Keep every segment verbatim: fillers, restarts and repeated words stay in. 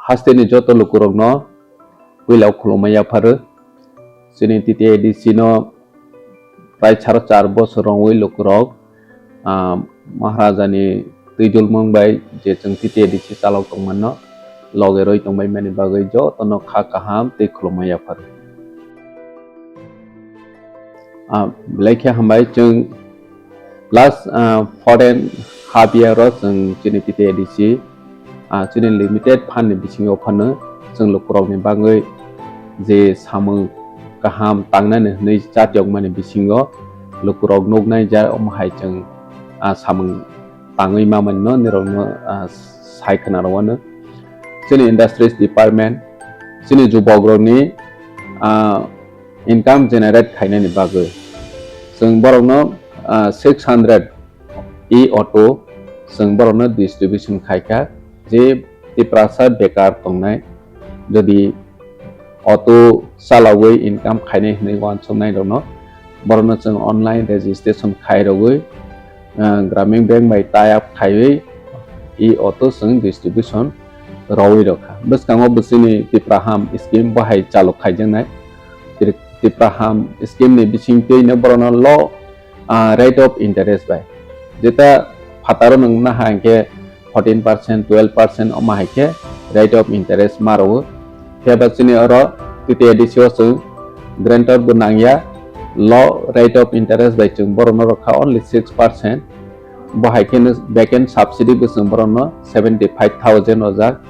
Hasteni joto lukurokno puila khulumma yapharo. Chini T T A D C no prai saro char bosor rongwi lukurok, ah, Maharajani twijlmung bai je chwng T T A D C chalok tongmano loge roi tongbai mani bagwi jotono kha kaham tei khulumma yapharo. Ah, belai khe hambai chwng last, ah, four and half year o chwng chini T T A D C, ah, chini limited fund ni bisingo phano chwng lukurokni bagwi je samung kaham tangnani hwnwi chatiyokmani bisingo lukurok nuknai ja omo hai chwng, ah, samung tangwi mamani no nirokno, ah, sai khna rwano. Chini industries department, chini jubokrokni, ah, income generate khainani bagwi. Chwng borokno, ah, six hundred e-auto chwng borokno distribution khaikha, je Tiprasa bekar tongnai, jodi auto chalawi income khainai hwnwi uansuknairokno, borokno chwng online registration khairogwi, ah, Gramin Bank bai tie up khaiwi e-auto chwng distribution rwwi rwkha. Bwskango bwswini Tipraham scheme bo hai chalok khaijaknai. Tri-, Tipraham scheme ni bisingtwino borokno low, ah, rate of interest bai. Jeta phataro nwng naha hinkhe fourteen percent, twelve percent omo hai khe rate of interest ma rwo. Phiya ba chini oro T T A D C o chwng guarantor bo nangya, low rate of interest bai chwng borokno rwkha only six percent. Bo hai kheno back end subsidy bo chwng borokno seventy five thousand rwjak.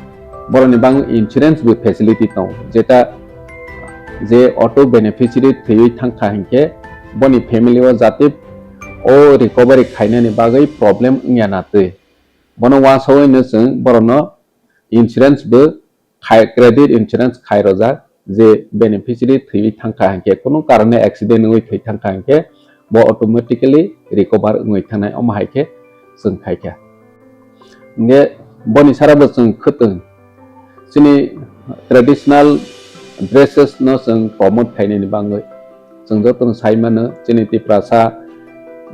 Borokni bangwi insurance bo facility tongo, jeta je auto beneficiary thwiwi thangkha hinkhe boni family o jati o recovery khainani bagwi problem wngya na twi. Bono uansugwino chwng borokno insurance bo khai, credit insurance khai rwjak, je beneficiary thwiwi thangkha hinkhe, kunu karone accident wngwi thwi thangkha hinkhe, bo automatically recover wngwi thangnai, omo hai khe chwng khaikha. Hinkhe boni sara bo chwng khwtwng chini traditional dresses no chwng promote khainani bagwi. Chwng jotono sai mano, chini Tiprasa,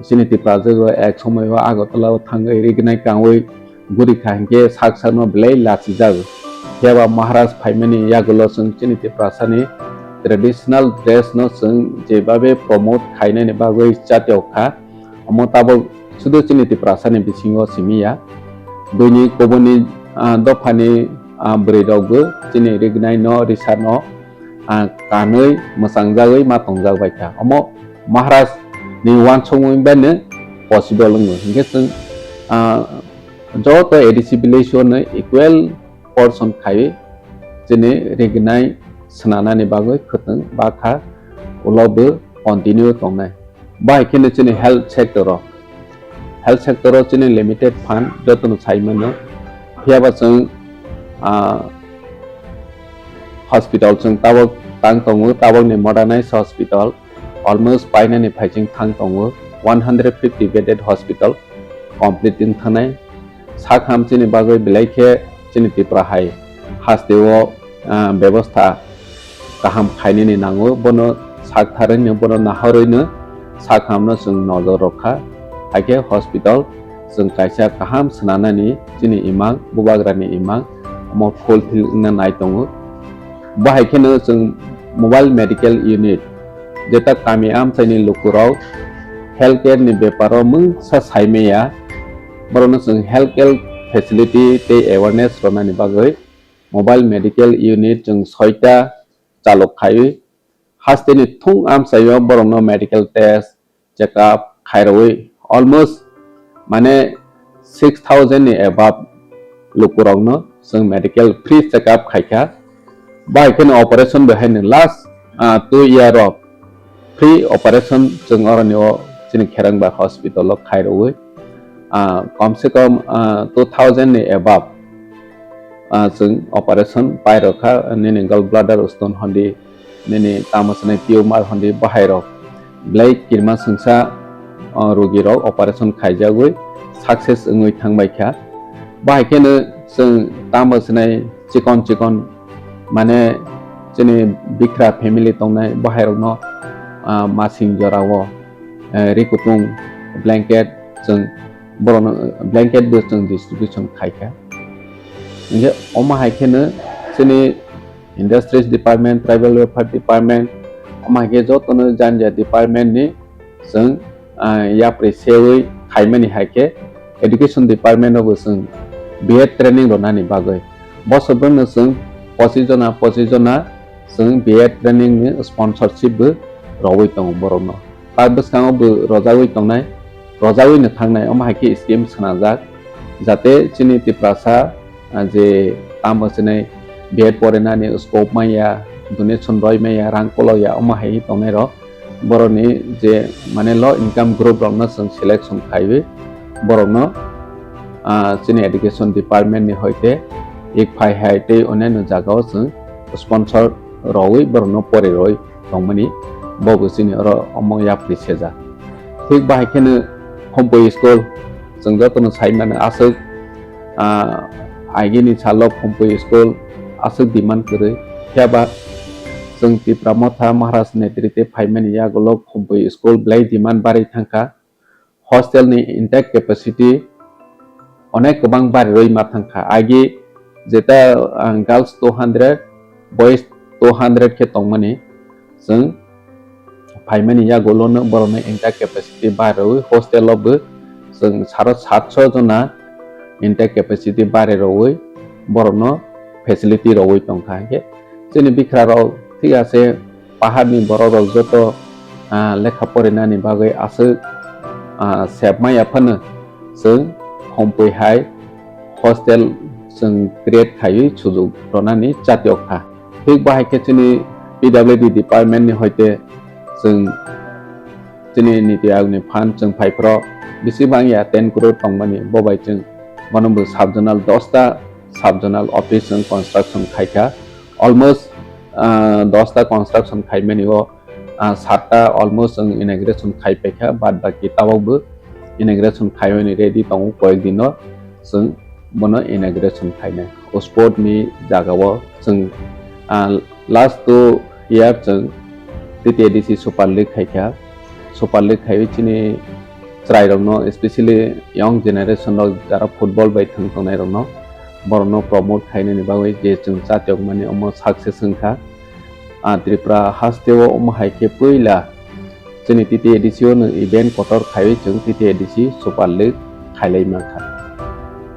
chini Tiprasa o ek somoi o Agartala o thangwi rignai kangwi guri kha hinkhe sak sakno belai lachijago. Phiya ba Maharaj phaimani yagulo chwng chini Tiprasani traditional dress no chwng jebabe promote khainani bagwi chatiyok kha. Omo tabok sudu chini Tiprasani bisingo simi ya. Buini kubuni, ah, dophani, ah, bwrwi rokbo chini rignai no, risa no, ah, kanwi mwchang jagwi ma tongjak bai kha. Omo Maharaj ni uansukmung bai no possible wngo. Hinkhe chwng, ah, joto A D C village o no equal portion khaiwi chini rignai swnanani bagwi khwtwng bakha ulo bo continue tongnai. Bahai kheno chini health sector o, health sector o chini limited fund jotono sai mano. Phiya ba chwng, ah, hospital chwng tabok tang tongo, tabokni modernized hospital almost painani phaiching thang tongo, one hundred fifty bedded hospital complete wng thangnai. Sak ham chini bagwi belai khe chini Tripura hai haste o, ah, bebostha kaham khainani nango, bono sak tharwino, bono nahorwino sak hamno chwng nojor rwkha. Haikhe hospital chwng kaisa kaham swnanani chini imang, bubagrani imang, omo fulfill wngna nai tongo. Bo hai kheno chwng mobile medical unit, jeta kami amchaini lukurok healthcare ni beparo mungsa saimaya, borokno chwng healthcare facility tei awareness rwnani bagwi mobile medical unit chwng soita chalok khaiwi, hasteni thung amchaio borokno medical test, check up khairogwi almost, mane, six thousand ni above lukurokno chwng medical free check up khaikha. Bai kheno operation bai haino last, ah, two year o free operation chwng oroni o chini Kherangba hospital o khairogwi, ah, kom se kom, ah, two thousand ni above, ah, chwng operation pairokha, nini gallbladder stone hondi, nini tamo swnai tumor hondi, bahairok belai kirima swngsa, o, rogirok operation khaijagwi success wngwi thangbaikha. Bahai kheno chwng tamo swnai chikon chikon, mane, chini bikra family tongnai bahairokno, ah, masing jorao, eh, ri kutung, blanket, chwng borokno, eh, blanket bo chwng distribution khaikha. Hinkhe omo hai kheno Chini Industries Department, Tribal Welfare Department, omo hai khe jotono jani jani department ni chwng, ah, yapri sewi khaimani hai khe Education Department o bo chwng B Ed training rwnani bagwi. Bosor bwrwino chwng pochis jona, pochis jona chwng B Ed training ni sponsorship bo rogwi tongo borokno. Ta bwskango bo rojagwi tongnai, rojagwi no thangnai, omo hai khe scheme swnamjak, jate chini Tiprasa, ah, je tamo chini B Ed porinani scope manya, donation roi manya, rang kolokya, omo hai tongnai rok, borokni je mane low income group rokno chwng selection khaiwi borokno, ah, chini education department ni hoite ek phai hai tei onyaino jagao chwng sponsor rogwi borokno pori roi tongmani, bo bo chini oro omo yapri sejak. Thik bahai kheno Khumpui school, chwng jotono sai mano aswk, ah, agini salo Khumpui school aswk demand kwrwi. Phiya ba chwng Tipra Motha Maharaj netrite phaimani yagulo Khumpui school belai demand barwi thangkha. Hostel ni intake capacity onek kwbang barirwi ma thangkha. Agi jeta, ah, girls two hundred, boys two hundred khe tongmani, chwng phaimani yagulono borokno intake capacity barirwi hostel o bo chwng saro satso jona intake capacity barirwi borokno facility rogwi tongkha. Hinkhe chini bikra rok thik ase, paharni borok rok joto, ah, lekha porinani bagwi aswk, ah, sebmaya phano chwng Khumpui hai hostel chwng create khaiwi sujuk rwnani chatiok kha. Thik bahai khe chini P W D department ni hoite chwng chini Niti Aayog ni fund chwng phai phro bisi bangya ten crore tongmani, bo bai chwng bono bo sub zonal dosta sub zonal office chwng construction khaikha. Almost, ah, dosta construction khaimani o, ah, satta almost chwng inauguration khai paikha, bad baki tabok bo inauguration khaimani ready tongo, koyek dino chwng bono inauguration khainai. O sport ni jagao chwng, ah, last two year chwng T T A D C Super League khaikha. Super League khaiwi chini chwrairokno, especially young generation rok jara football bai thwng tongnairokno, borokno promote khainani bagwi je chwng chatiokmani omo success wngkha. Ah, Tripura hasteo omo hai khe puila chini T T A D C o nwng event kotor khaiwi chwng T T A D C Super League khailai mankha.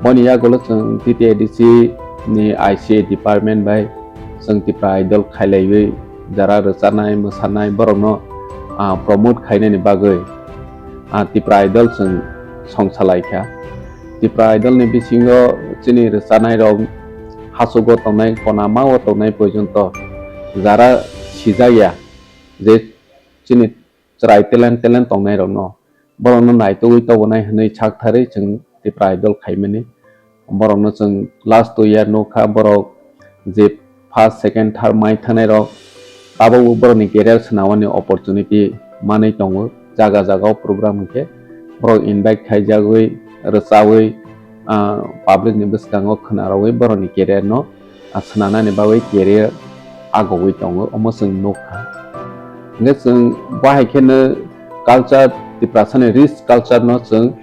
Boni yagulo chwng T T A D C ni I C A department bai chwng Tipra Idol khailaiwi jara rwchanai, mwsanai borokno, ah, promote khainani bagwi, ah, Tipra Idol chwng songsalai kha. Tipra Idol ni bisingo chini rwchanai rok hachugo tongnai, konama o tongnai porjonto jara sijak ya je chini chwrai talent, talent tongnai rokno, borokno naitugwi tobonai hwnwi saktharwi chwng Tipra Idol khaimani. Borokno chwng last two year nukha, borok je first, second, third mai thangnai rok, tabukbo borokni career swnamani opportunity manwi tongo. Jaga jaga o program hwnkhe borok invite khaijagwi, rwchawi, ah, public ni bwskango khwnarogwi borokni career no, ah, swnamnani bagwi career agogwi tongo, omo chwng nukha. Hwnkhe chwng bahai kheno culture, Tiprasani rich culture no chwng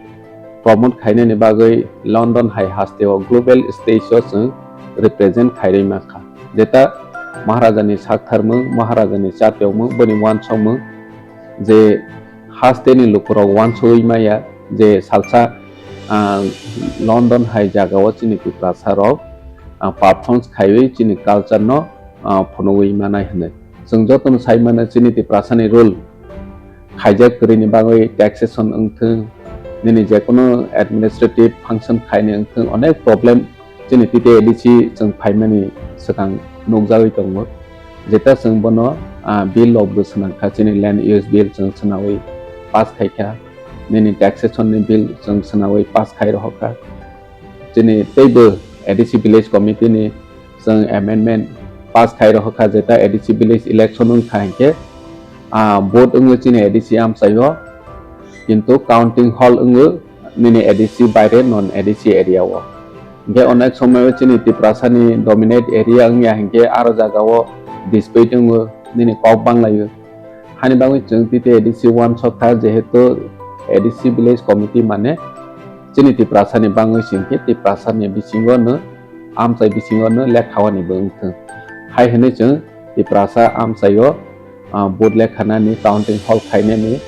promote khainani bagwi London hai hasteo global stage o chwng represent khairwi mankha. Jeta Maharajani saktharmung, Maharajani chatiokmung, boni wansokmung je hasteni lukurok wansugwi maya je salsa, ah, London hai jagao chini Tiprasa rok, ah, performance khaiwi chini culture no, ah, phunugwi manai hwnwi. Chwng jotono sai mano chini Tiprasani rule khaijak kwrwini bagwi taxation wngthung, nini jekono administrative function khaini wngthung, onek problem chini T T A D C chwng phaimani swkang nukjagwi tongo. Jeta chwng bono, ah, bill rok bo swnamkha, chini land use bill chwng swnawi pass khaikha, nini taxation ni bill chwng swnawi pass khai rohorkha. Chini teibo A D C village committee ni chwng amendment pass khai rohorkha, jeta A D C village election wngkha hinkhe, ah, vote wngo chini A D C amchaio, kintu counting hall wngo nini A D C baire non A D C area o. Hinkhe onek somoio chini Tiprasani dominate area wngya hinkhe aro jagao dispute wngo, nini kok banglaio. Hani bagwi chwng T T A D C wansokha, jehetu A D C village committee mane chini Tiprasani bangwi singkhe Tiprasani bisingo no amchai bisingo no lekha wani bo wngthwng. Hai hwnwi chwng Tiprasa amchaio, ah, vote lekhanani, counting hall khainani,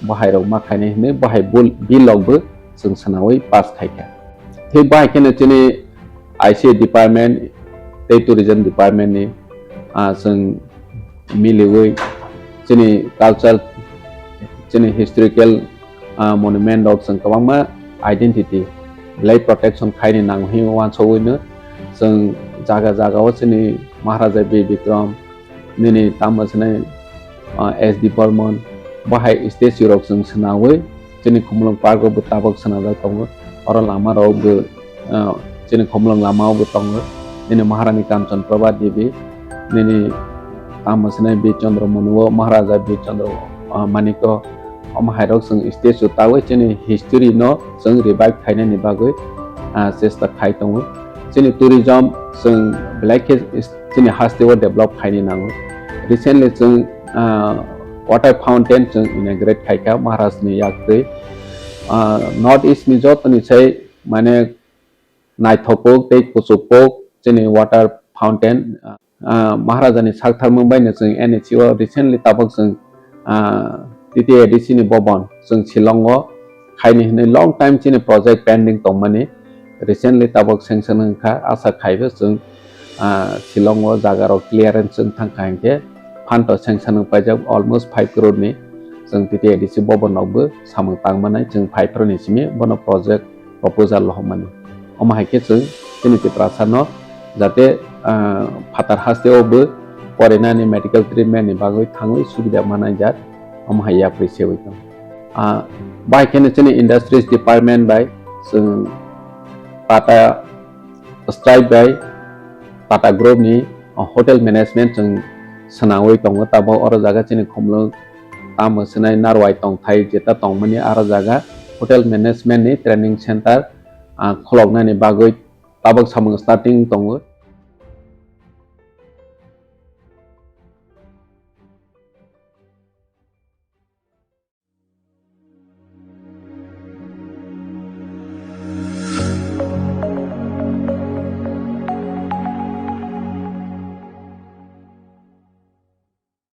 bahai rok ma khainai hwnwi bahai bul-, bill rok bo chwng swnawi pass khaikha. Tei bahai kheno chini I C A department tei tourism department ni, ah, chwng miliwi chini culture, chini historical, ah, monument rok chwng kwbangma identity belai protection khaini nango hinwi wansugwino chwng jaga jaga o chini Maharaja Bir Bikram nini tamo swnai, ah, S D Burman bahai statue rok chwng swnawi chini Khumulwng park o bo tabok swnajak tongo. Oro lama rok bo, ah, chini Khumulwng lama o bo tongo. Nini Maharani Kanchan Prabha Devi, nini tamo swnai Bir Chandra Manu o Maharaja Bir Chandra, ah, Manik o, omo hai rok chwng statue tawi chini history no chwng revive khainani bagwi, ah, chesta khai tongo. Chini tourism chwng belai khe chini haste o develop khaini nango. Recently chwng, ah, water fountain chwng inaugurate khaikha Maharaj ni yaktwi. Ah, North East ni joto ni sai mane naithok kuk tei kuchuk kuk chini water fountain, ah, Maharaja ni sak tharmung bai no chwng N H C o recently tabok chwng, ah, T T A D C ni bobon chwng Shillong o khaini hwnwi long time chini project pending tongmani recently tabok sanction wngkha, asa khaibo chwng, ah, Shillong o jaga rok clearance wng thangkha hinkhe phanto sanction wng paijak almost five crore ni chwng T T A D C bobon rok bo samung tangmanai chwng five crore ni simi bono project proposal rohormani. Omo hai khe chwng chini Tiprasa no jate, ah, phatar haste o bo porinani medical treatment ni bagwi thangwi subida manai jak, omo hai yapri sewi tong. Ah, bai kheno chini industries department bai chwng Tata Stripe bai Tata Group ni, ah, hotel management chwng swnamwi tongo. Tabok oro jaga chini Khumulwng tamo swnai Narwai tongthai jeta tongmani aro jaga hotel management ni training center, ah, khuloknani bagwi tabok samung starting tongo.